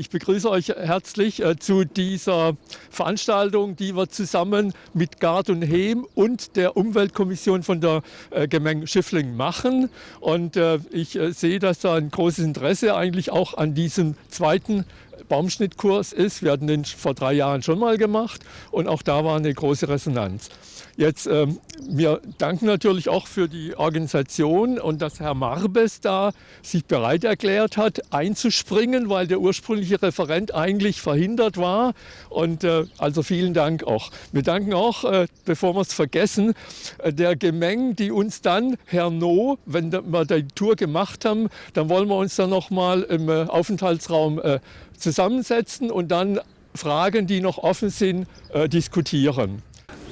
Ich begrüße euch herzlich äh, zu dieser Veranstaltung, die wir zusammen mit Gard und Heem und der Umweltkommission von der äh, Gemeng Schiffling machen. Und äh, ich äh, sehe, dass da ein großes Interesse eigentlich auch an diesem zweiten Baumschnittkurs ist. Wir hatten den vor drei Jahren schon mal gemacht und auch da war eine große Resonanz. Jetzt ähm, wir danken natürlich auch für die Organisation und dass Herr Marbes da sich bereit erklärt hat, einzuspringen, weil der ursprüngliche Referent eigentlich verhindert war. Und äh, also vielen Dank auch. Wir danken auch, äh, bevor wir es vergessen, äh, der Gemeng, die uns dann, Herr No, wenn wir die Tour gemacht haben, dann wollen wir uns dann noch mal im äh, Aufenthaltsraum äh, zusammensetzen und dann Fragen, die noch offen sind, äh, diskutieren.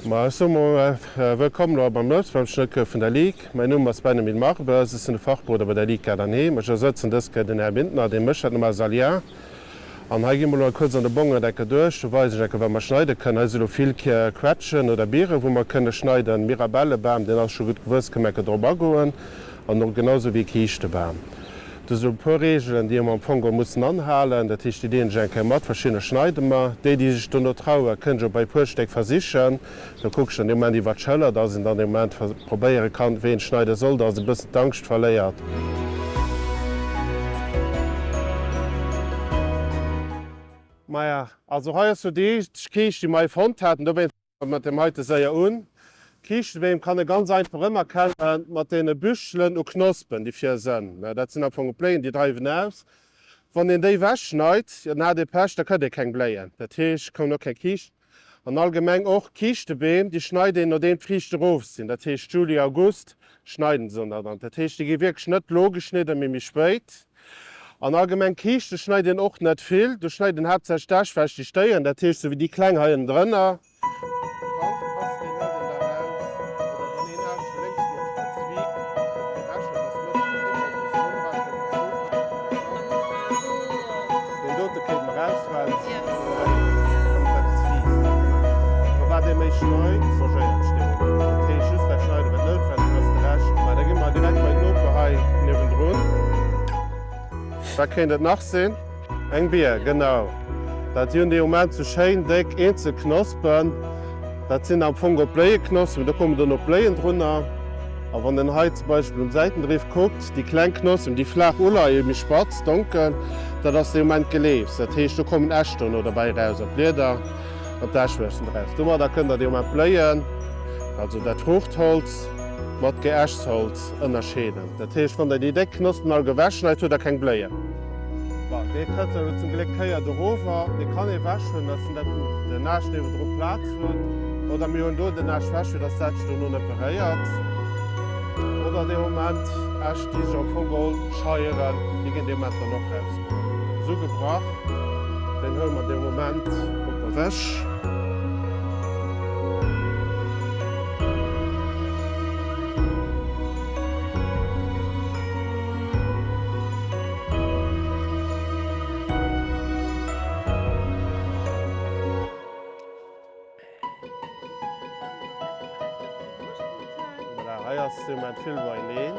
Ma ech soe mol wëllkomm elo beim Nuetsbeamschnëck vun der Ligue. Mäin Numm ass Benjamin Marbes, ech sinn de Fachberoder bei der Ligue Gaart an Heem. Ech ersetzen dës Kéier den Här Bintner, dee mécht dat normal Salien. An hei gi mer elo kuerz an de Bongerdecker duerch. Do weisen ech enke wat mer schneide kënnen. Hei si elo vill Quetschen oder Bieren, wou mer kënne schneiden. Mirabellebam, deen ass scho gutt gewuess, kënne mer enke drop agoen. An och genau sou wéi Kiischtebam. Do si e puer Reegelen, déi mer am Fong geholl mussen anhalen. Dat heescht, déi deelen ech eng Kéier mat. Verschiddener schneide mer. Déi, déi sech dono trauen, kënnen ech och bei e puer Stéck versichen. Do kucke ech dann dee Moment iwwer d'Schëller, dass een dann dee Moment probéiere kann, wéi een schneide soll, dass e bëssen d'Angscht verléiert. Maja, also hei ass jo déi eenzeg Kiischt, déi mer hei fonnt haten. Dowéinst. Mat deem heite séier un. Kiischtebeem kann e ganz einfach ëmerkennen mat deene Büschelen u Knospen, déi vir sënn. Dat sinn am Fong Bléien, déi dreiwen aus. Wann een déi wechschneit, jo, dann hat ee Pech, da kritt ee keng Bléien. Dat heescht, kommen och keng Kiischten. An allgemeng och Kiischtebeem, déi schneit een, nodeem d'Friicht erof sinn. Dat heescht Juli, August schneiden se dann. Dat heescht, déi gi wierklech net lo geschnidden, mee méi spéit. An allgemeng Kiischte schneit een och net vill, do schneit een haaptsächlech d'Äscht wech, déi stéieren, dat heescht sou wéi déi kleng hei ënnendrënner. Wat kéint et nach sinn? Eng Bier, genau. Dat si hunn dee Moment sou schéin déck eenzel Knospen. Dat sinn am Fong och Bléieknospen, do kommen dono d'Bléien drunner. A wann een hei zum Beispill um Säitendriff kuckt, déi kleng Knospen, déi flaach uleien, méi spatz, donkel, dat ass dee Moment Geleefs. Dat heescht, do kommen Äscht dono derbäi eraus an d'Blieder an d'Äscht wuessen draus. Domadder kënnt der dee Moment d'Bléien, also dat Fruuchtholz mat Geäschtsholz ënnerscheeden. Dat heescht, wann der déi déck Knospen all gewäsch schneit, hutt der keng Bléien. Bon, dee kënnt elo zum Gléck kéier dorower. Dee kann ee wech hunn, dass en dat den Aascht niewendru Plaz huet. Oder mir hunn do den Aascht wech, fir dass dat sech dono net beréiert. Oder dee Moment Äscht, déi sech am Fong geholl scheieren, déi ginn dee Moment dann och rausgeholl. Esou gebrach, deen huele mer dee Moment op ewech. Voilà, hei ass de Moment vill beieneen.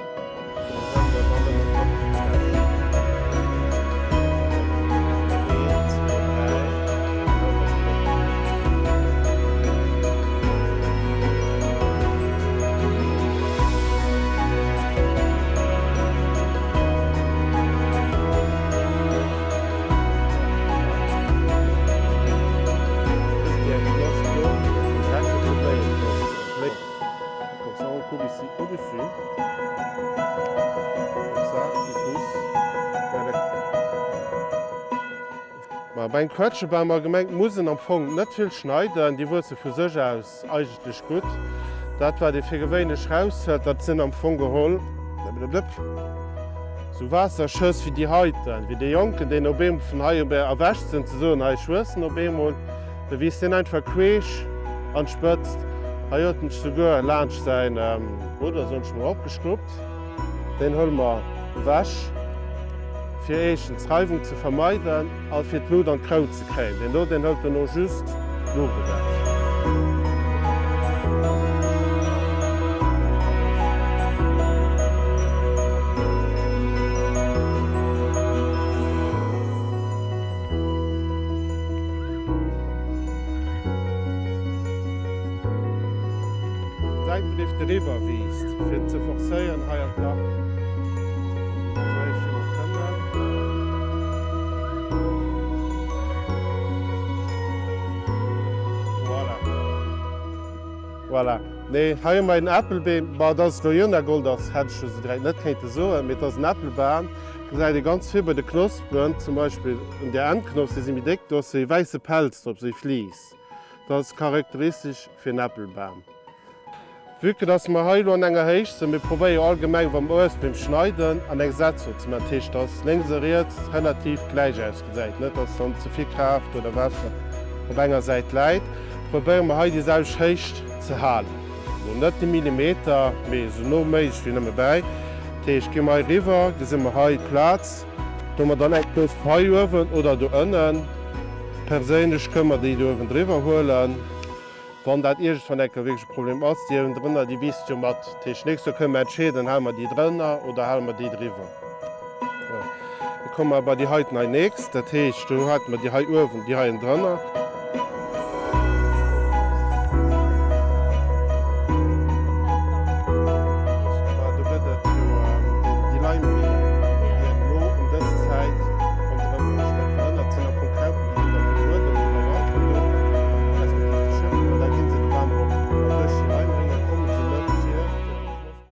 Bei engem Quetschebam allgemeng muss en am Fong net vill schneiden, déi wuesse vu sech aus. Eigentlech gutt. Dat wat ee fir gewéinlech raushëlt, dat sinn am Fong geholl sou Waasserschëss wéi déi heiten, wéi dee Jonken, deen op eemol vun hei op erwächt sinn, ze soen, hei ech wuessen op eemol, da wiisst deen einfach queesch an d'Spëtzt. Hei huet en sech souguer laanscht säin Brudder, soen ech mol, opgeschruppt. Deen huele mer ewech, fir éischtens Reiwung ze vermeiden a fir d'Lut an d'Kraut ze kréien. Deen do, deen hëlt dono just d'Luucht ewech. dierft eriwwer wiisst, fir en ze forcéieren hei an d'Lach ze kënnen. Voilà. Voilà. Nee, hei hu mer een Äppelbeem. Bon, dass et elo Jonagold ass, hätt ech jo sou direkt net kéinte soen, mee et ass en Äppelbam. Gesäit ee ganz vill bei de Knospen, zum Beispill un där Endknosp, déi si méi déck, do ass sou ee wäisse Pelz drop, sou ee Vlies. Dat ass charakteristesch fir en Äppelbam. Vue que dass mer hei elo an enger Héicht sinn, mir probéiere jo allgemeng, wa mer Uebstbeem schneiden, an eng Setzung ze maachen, dat heescht, dass lénks a riets relativ gläich ausgesäit, net dass dann ze vill Kraaft oder wat op enger Säit läit, probéiere mer hei déi selwecht Héicht ze halen. Elo net de Millimeter, mee esou no méiglech wéi nëmme bäi. Dat heescht, gi mer hei eriwwer, gesi mer hei d'Plaz, do hu mer dann eng Knosp hei uewen oder do ënnen. Perséinlech kënne mer déi do uewen driwwer huelen. Wann dat iergendwann eng Kéier wierklech e Problem ass, déi ënnendrënner, déi wiisst jo mat. Dat heescht, d'nächst Joer kënne mer entscheeden, hale mer déi drënner oder hale mer déi driwwer. Da komme mer bei déi heiten hei nächst. Dat heescht, do hate mer déi hei uewen, déi hei ënnendrënner.